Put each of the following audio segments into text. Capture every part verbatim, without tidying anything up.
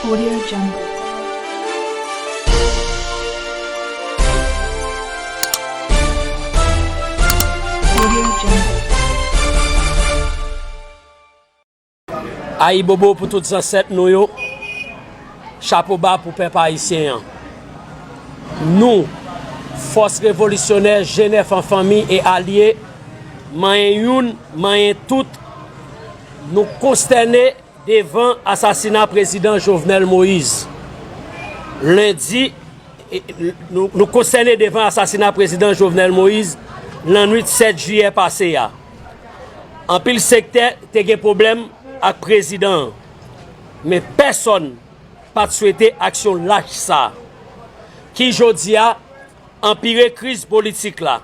Audio Jungle. Audio Jungle. Ayibobo pou tout zansèt nou yo. Chapo ba pou pèp ayisyen an. Nou, fòs revolisyonè G nèf an fanmi e alye, manyen youn, manyen tout, nou konstène devan asasina prezidan Jovenel Moïse. Lendi, e, nou, nou konstène devan asasina prezidan Jovenel Moïse lannwit sèt jiyè pase a. Anpil sektè te gen pwoblèm ak prezidan an, men pèsonn pa t swete aksyon lach sa a, ki jodi a anpire kriz politik la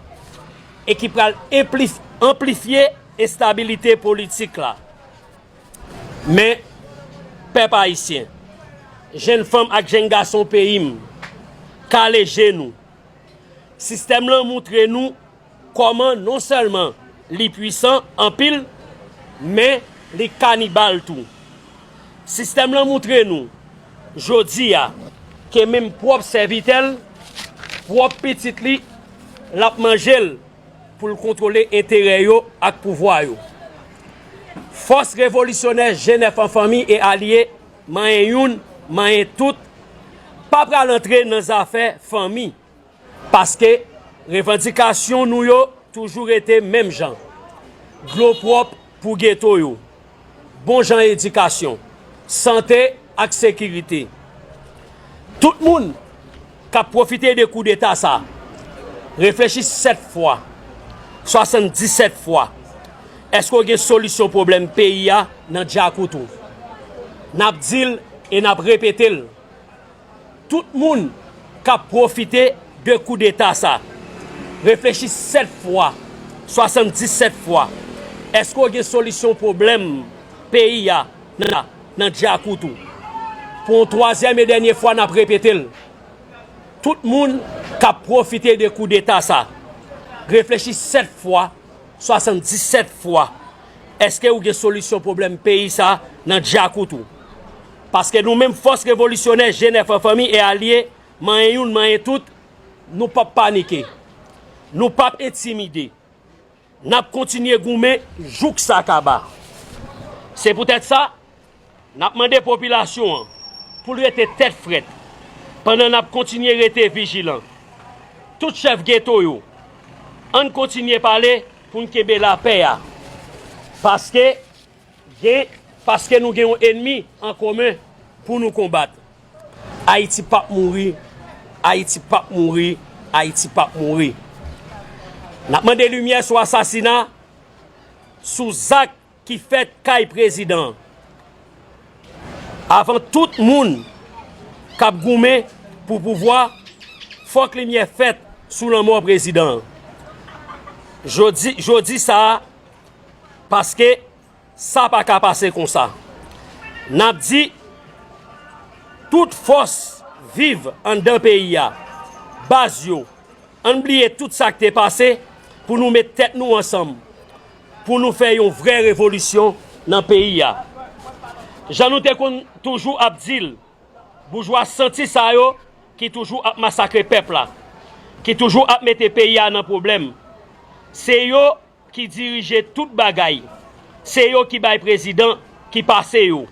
e ki pral enplif-, anplifye enstabilite politik la. Men, pèp ayisyen, jèn fanm ak jèn gason peyi m, kale je nou. Sistèm lan moutre nou kòman non sèlman li pwisan anpil, men li kanibal tou. Sistèm lan moutre nou, jodi a, ke menm pwòp sèvitè l, pwòp pitit li, l ap manje l pou l kontwole enterè yo ak pouvwa yo. Fòs revolisyonè G nèf an fanmi e alye, manyen youn, manyen tout, pa pral antre nan zafè fanmi, paske revandikasyon nou yo toujou rete menm jan. Dlo pwòp pou geto yo, bon jan edikasyon, sante ak sekirite. Tout moun k ap pwofite de koudeta sa, reflechi sèt fwa, swasanndisèt fwa. Èske w gen solisyon pwoblèm peyi a nan djakout ou? N ap di l e n ap repete l. Tout moun k ap pwofite de koudeta sa, reflechi sèt fwa, swasanndisèt fwa. Èske w gen solisyon pwoblèm peyi a nan, nan djakout ou? Pou yon twazyèm e dènye fwa, n ap repete l. Tout moun k ap pwofite de koudeta sa, reflechi sèt fwa, swasanndisèt fwa. Èske w gen solisyon pwoblèm peyi sa nan djakout ou? Paske nou menm fòs revolisyonè G nèf an fanmi e alye, manyen youn, manyen tout, nou p ap panike. Nou p ap entimide. N ap kontinye goumen jouk sa kaba. Se poutèt sa, n ap mande popilasyon an pou l rete tèt frèt, pandan n ap kontinye rete vijilan. Tout chèf geto yo, ann kontinye pale pou n kenbe lapè a. Paske gen, paske nou gen yon ènmi an komen pou nou konbat. Ayiti p ap mouri, Ayiti p ap mouri, Ayiti p ap mouri. N ap mande limyè sou asasina, sou zak ki fèt kay prezidan an. Avan tout moun k ap goumen pou pouvwa, fòk limyè fèt sou lanmò prezidan an. Jodi, jodi sa a, paske sa pa ka pase konsa. N ap di, tout fòs viv anndan peyi a, baz yo, ann bliye tout sa k te pase pou nou met tèt nou ansanm, pou nou fè yon vrè revolisyon nan peyi a. Jan nou te konn toujou ap di l, boujwa santi sa yo ki toujou ap masakre pèp la, ki toujou ap mete peyi a nan pwoblèm, se yo ki dirije tout bagay. Se yo ki bay prezidan ki pase yo.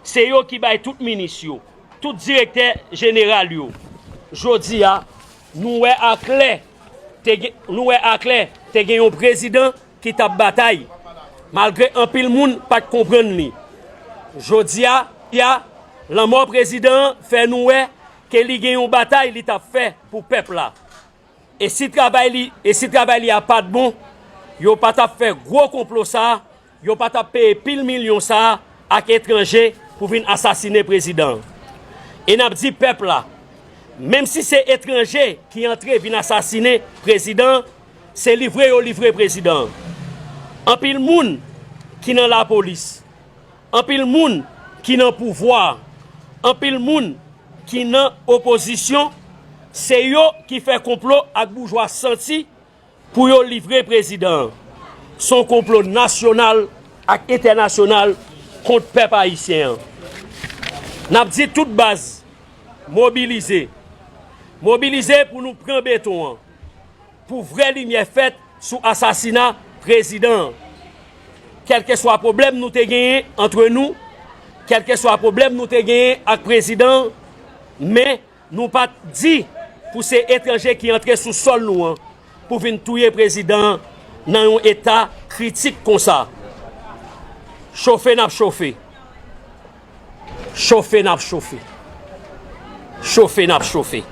Se yo ki bay tout minis yo, tout direktè jeneral yo. Jodi a, nou wè aklè, te gen, nou wè aklè, te gen yon prezidan ki t ap batay, malgre anpil moun pa t konprann li. Jodi a, a, lanmò prezidan an fè nou wè ke li gen yon batay li t ap fè pou pèp la. E si travay li, e si travay li a pa t bon, yo pa t ap fè gwo konplo sa a, yo pa t ap peye pil milyon sa a ak etranje pou vin asasine prezidan an. E n ap di pèp la, menm si se etranje ki antre vin asasine prezidan an, se livre yo livre prezidan an. Anpil moun ki nan lapolis, anpil moun ki nan pouvwa, anpil moun ki nan opozisyon, se yo ki fè konplo ak boujwa santi pou yo livre prezidan an. Se yon konplo nasyonal ak entènasyonal kont pèp ayisyen an. N ap di tout baz, mobilize. Mobilize pou nou pran beton an. Pou vrè limyè fèt sou asasina prezidan an. Kèlkeswa pwoblèm nou te genyen antre nou, kèlkeswa pwoblèm nou te genyen ak prezidan an, men nou pa t di pou se etranje ki antre sou sòl nou an pou vin touye prezidan an nan yon eta kritik konsa. Chofe n ap chofe. Chofe n ap chofe. Chofe n ap chofe.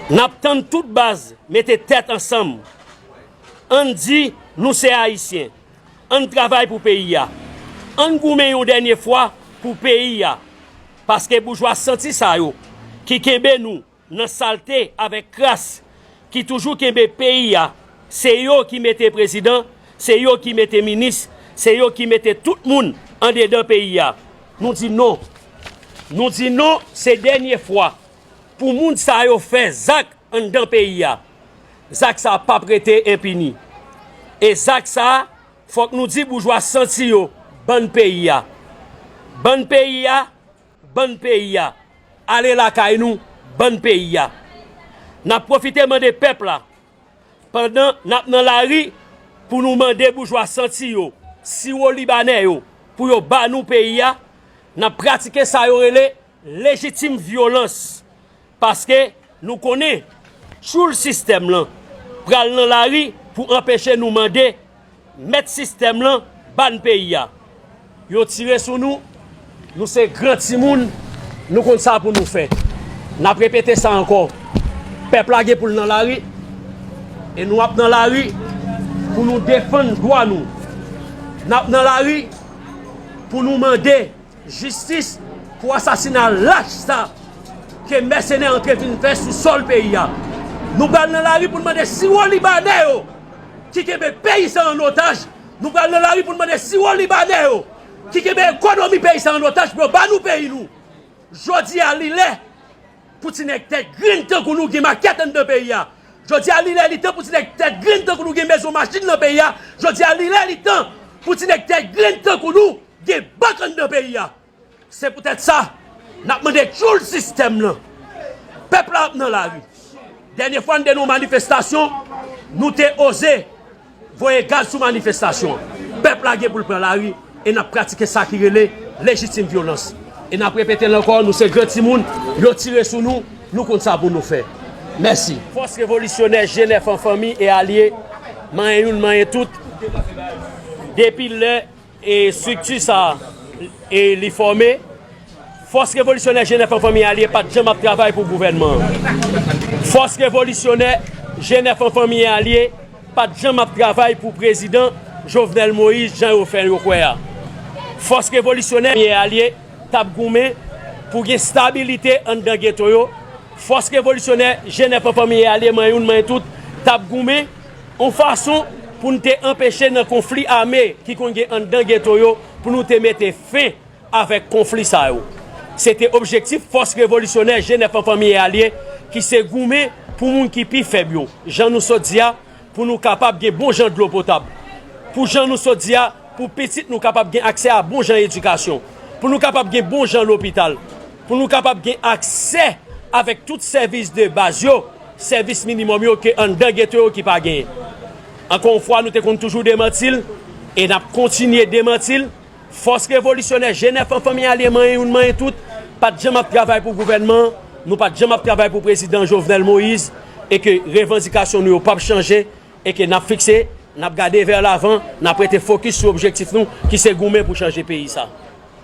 N ap tann tout baz mete tèt ansanm. Ann di nou se Ayisyen. Ann travay pou peyi a. Ann goumen yon dènye fwa pou peyi a. Paske boujwa santi sa yo ki kenbe nou nan salte avèk kras, ki toujou kenbe peyi a, se yo ki mete prezidan, se yo ki mete minis, se yo ki mete tout moun andedan peyi a. Nou di non. Nou di non, se dènye fwa pou moun sa yo fè zak anndan peyi a. Zak sa p ap rete enpini. E zak sa, fòk nou di boujwa santi yo, bann peyi a. Bann peyi a, bann peyi a. Ale lakay nou, bann peyi a. N ap pwofite mande pèp la, pandan n ap nan lari, pou nou mande boujwa santi yo, siwo libanè yo, pou yo ba nou peyi a, n ap pratike sa yo rele lejitim vyolans. Paske nou konnen tchoul sistèm lan pral nan lari pou anpeche nou mande mèt sistèm lan ba n peyi a. Yo tire sou nou, nou se gran timoun, nou konn sa pou nou fè. N ap repete sa ankò. Pèp la gen pou l nan lari, e nou ap nan lari pou nou defann dwa nou. N ap nan lari pou nou mande jistis pou asasina lach sa ke mèsenè antre vin fè sou sòl peyi a. Nou pral nan lari pou n mande siwo libanè yo ki kenbe peyi sa an otaj. Nou pral nan lari pou n mande siwo libanè yo ki kenbe ekonomi peyi sa an otaj pou yo ba nou peyi nou. Jodi a, li lè pou ti nèg tèt grenn tankou nou gen makèt anndan peyi a. Jodi a, li lè li tan pou ti nèg tèt grenn tankou nou gen mezon machin nan peyi a. Jodi a, li lè li tan pou ti nèg tèt grenn tankou nou gen bank anndan peyi a. Se poutèt sa, n ap mande tchoul sistèm lan. Pèp la ap nan lari. Dènye fwa n te nan yon manifestasyon, nou te oze voye gaz sou manifestasyon an. Pèp la gen pou l pran lari e n ap pratike sa ki rele lejitim vyolans. E n ap repete l ankò, nou se gran timoun, yo tire sou nou, nou konn sa pou nou fè. Mèsi. Fòs revolisyonè G nèf an fanmi e alye, manyen youn, manyen tout, depi lè e estrikti sa a, e li fòme, Fòs Revolisyonè G nèf an fanmi e alye pa t janm ap travay pou gouvènman an. Fòs Revolisyonè G nèf an fanmi e alye pa t janm ap travay pou prezidan Jovenel Moïse, jan yo fè yo kwè a. Fòs Revolisyonè e alye t ap goumen pou gen stabilite anndan geto yo. Fòs Revolisyonè G nèf an fanmi e alye, manyen youn, manyen tout, t ap goumen yon fason pou n te anpeche nan konfli ame ki konn gen anndan geto yo, pou nou te mete fen avèk konfli sa yo. Se te objektif Fòs Revolisyonè G nèf an fanmi e alye, ki se goumen pou moun ki pi fèb yo, jan nou sot di a, pou nou kapab gen bon jan dlo potab, pou jan nou sot di a, pou pitit nou kapab gen aksè a bon jan edikasyon, pou nou kapab gen bon jan lopital, pou nou kapab gen aksè avèk tout sèvis de baz yo, sèvis minimòm yo ke anndan geto yo ki pa genyen. Ankò yon fwa, nou te konn toujou demanti l, e n ap kontinye demanti l. Fòs Revolisyonè G nèf an fanmi e alye, manyen youn, manyen tout, pa t janm ap travay pou gouvènman an, nou pa t janm ap travay pou prezidan Jovenel Moïse, e ke revandikasyon nou yo p ap chanje, e ke n ap fikse, n ap gade vè lavan, n ap rete fokis sou objektif nou, ki se goumen pou chanje peyi sa.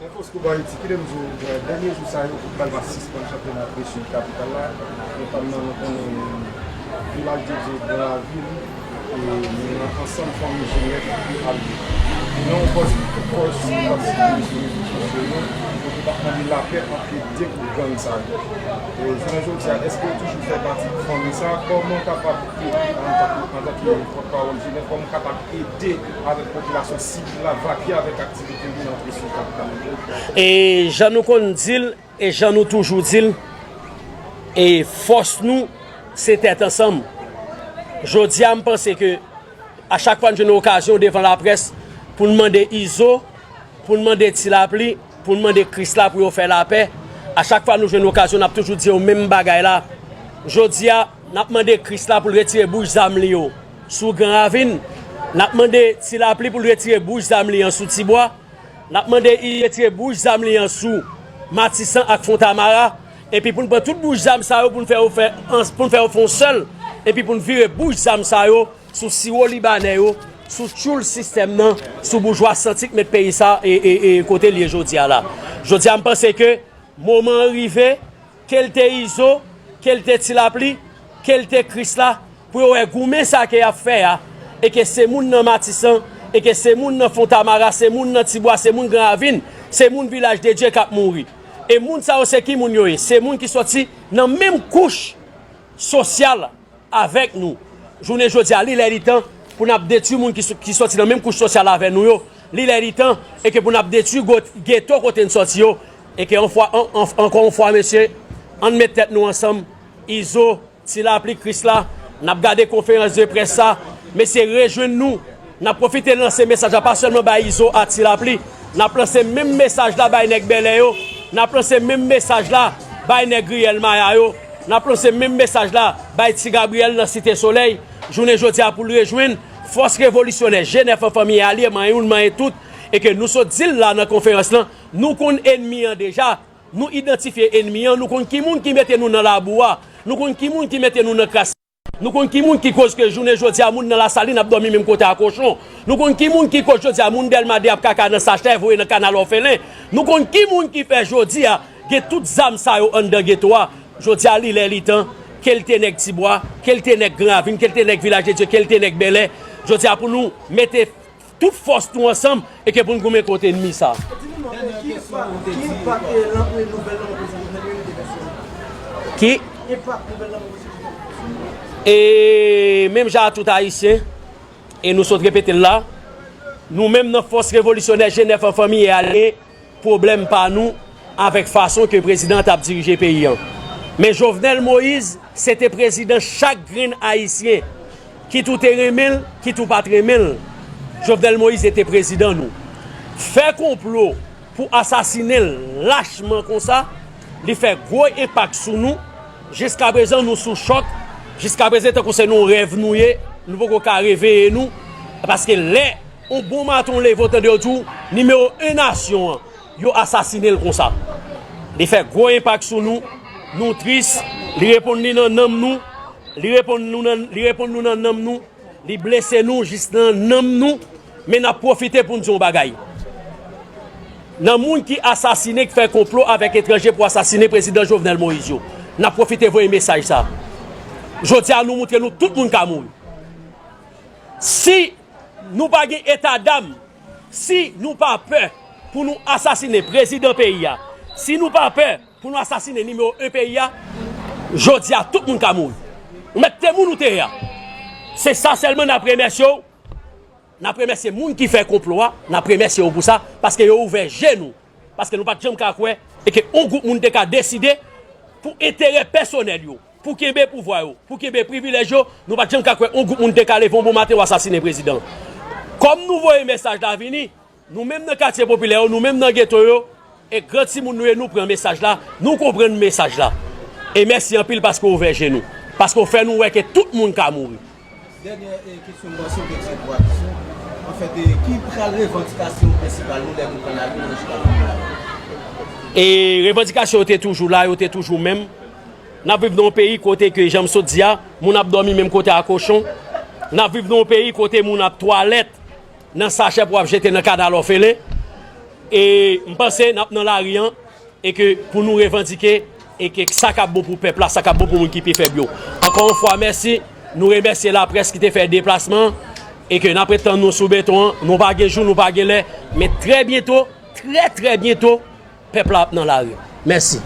Info Scoop Haïti, kite m di w, dènye jou sa yo, foutbòl pa sispann chanpyona presyonn kapital la, notèlman nou konnen Vilaj de Dye, Gran Ravin, e nan ansanm fanmi G nèf ki alye. Nan yon pòz ki tou pwòch sou WhatsApp, sou rezo sosyo yo, kote n ap mande lapè ant de gwoup gang sa yo. E jounen jodi a, èske w toujou fè pati fanmi sa? Kòman w kapab, antanke, antanke pòtpawòl G nèf, kòman w kapab ede avèk popilasyon sivil la, vaке avèk aktivite li nan presyonn kapital? E jan nou konn di l, e jan nou toujou di l, e fòs nou, se tèt ansanm. Jodi a, m panse ke a chak fwa n jwenn okazyon devan laprès pou n mande Izo, pou n mande Ti Lapli, pou n mande Kris la pou yo fè lapè. A chak fwa nou jwenn okazyon, n ap toujou di yo menm bagay la. Jodi a, n ap mande Kris la pou l retire bouch zam li yo sou Gran Ravin. N ap mande Ti Lapli pou l retire bouch zam li an sou Tibwa. N ap mande li retire bouch zam li an sou Matisan ak Fontamara. Epi pou n pran tout bouch zam sa yo, pou n fè yo fè, pou n fè yo fè yon sèl. Epi pou n vire bouch zam sa yo sou siwo libanè yo, sou tchoul sistèm nan, sou boujwa santi k met peyi sa e, e, e kote l ye jodi a la. Jodi a, m panse ke moman an rive, ke l te Izo, ke l te Ti Lapli, ke l te Krisla, pou yo wè goumen sa ke y ap fè a, e ke se moun nan Matisan, e ke se moun nan Fontamara, se moun nan Tibwa, se moun Gran Ravin, se moun Vilaj de Dye k ap mouri. E moun sa yo, se ki moun yo ye? Se moun ki soti nan menm kouch sosyal avèk nou. Jounen jodi a, li lè li tan pou n ap detwi moun ki, ki soti nan menm kouch sosyal avè nou yo. Li lè li tan e ke pou n ap detwi go-, geto kote n soti yo. E ke yon fwa, an, an, ankò yon fwa, mesye, ann met tèt nou ansanm. Izo, Ti Lapli, Krisla, n ap gade konferans de près sa. Mesye, rejwenn nou. N ap pwofite lanse mesaj la, pa sèlman bay Izo a Ti Lapli. N ap lanse menm mesaj la bay nèg Bèlè yo. N ap lanse menm mesaj la bay nèg Riyèl Maya yo. N ap lanse menm mesaj la bay Ti Gabriyèl nan Site Solèy. Jounen jodi a pou l rejwenn fòs revolisyonè, G nèf an fanmi e alye, manyen youn, manyen tout, e ke nou sot di l la nan konferans lan, nou konn ènmi an deja, nou idantifye ènmi an, nou konn ki moun ki mete nou nan labou a, nou konn ki moun ki mete nou nan kras. Nou konn ki moun ki koz ke jounen jodi a moun nan Lasalin ap dòmi menm kote a kochon. Nou konn ki moun ki koz jodi a moun Dèlma de ap kaka nan sachè voye nan kanal òfelen. Nou konn ki moun ki fè jodi a gen tout zam sa yo anndan geto a. Jodi a li lè li tan, ke l te nèg Tibwa, ke l te nèg Gran Ravin, ke l te nèg Vilaj de Dye, ke l te nèg Bèlè. Jodi a pou nou mete tout fòs nou ansanm e ke pou n goumen kont ènmi sa. Di nou non, e ki enpak, ki enpak, e, lan-, e, nouvèl lanmò prezidan Jovenel Moïse te fè sou nou? Ki? Enpak nouvèl lanmò prezidan Jovenel Moïse sou nou? E menm jan a tout Ayisyen, e nou sot repete l la, nou menm nan fòs revolisyonè G nèf an fanmi e alye, pwoblèm pa nou avèk fason ke prezidan an t ap dirije peyi an. Men Jovenel Moïse, se te prezidan chak grenn Ayisyen, kit ou te renmen l, kit ou pa t renmen l. Jovenel Moïse se te prezidan nou. Fè konplo pou asasinen l lachman konsa, li fè gwo enpak sou nou. Jiskaprezan, nou sou chòk. Jiskaprezan, tankou se nan yon rèv nou ye, nou poko ka reveye nou. Paske lè yon bon maten w leve, w tande yo di w, nimewo en nasyon an, yo asasinen l konsa. Li fè gwo enpak sou nou. Nou tris. Li reponn li nan nanm nou. Li reponn nou nan, li reponn nou nan nanm nou. Li blese nou jis nan nanm nou. Men n ap pwofite pou n di yon bagay. Nan moun ki asasinen, ki fè konplo avèk etranje pou asasinen prezidan Jovenel Moïse yo, n ap pwofite voye mesaj sa. Jodi a, nou moutre nou tout moun ka mouri. Si nou pa gen etadam, si nou pa pè pou nou asasinen prezidan peyi a, si nou pa pè pou nou asasinen nimewo en peyi a, jodi a, tout moun ka mouri. Ou mèt te moun ou te ye a. Se sa sèlman n ap remèsye w. N ap remèsye moun ki fè konplo a, n ap remèsye yo pou sa, paske yo ouvè je nou. Paske nou pa t janm ka kwè, e ke yon gwoup moun te ka deside pou enterè pèsonèl yo, pou kenbe pouvwa yo, pou kenbe privilèj yo, nou pa t janm ka kwè yon gwoup moun te ka leve yon bon maten yo asasinen prezidan. Kòm nou voye mesaj la vini, nou menm nan katye popilè yo, nou menm nan geto yo, e gran timoun nou ye, nou pran mesaj la, nou konprann mesaj la. E mèsi anpil paske w ouvè je nou, paske w fè nou wè ke tout moun ka mouri. Dènyè, e, kesyon m, bon, se w te di pou aksyon. Anfèt, e, ki pral revandikasyon prensipal nou lè nou pran lari nou jis la kounye a? E revandikasyon yo te toujou la, yo te toujou menm. N ap viv nan yon peyi kote ke, jan m sot di a, moun ap dòmi menm kote a kochon. N ap viv nan yon peyi kote moun ap twalèt nan sachè pou ap jete nan kanal òfelen. E m panse n ap nan lari an, e ke pou nou revandike, e ke sa k ap bon pou pèp la, sa k ap bon pou moun ki pi fèb yo. Ankò yon fwa, mèsi. Nou remèsye laprès ki te fè deplasman an, e ke n ap ret tann nou sou beton an. Nou pa gen jou, nou pa gen lè, men trè byento, trè, trè byento, pèp la ap nan lari. Mèsi.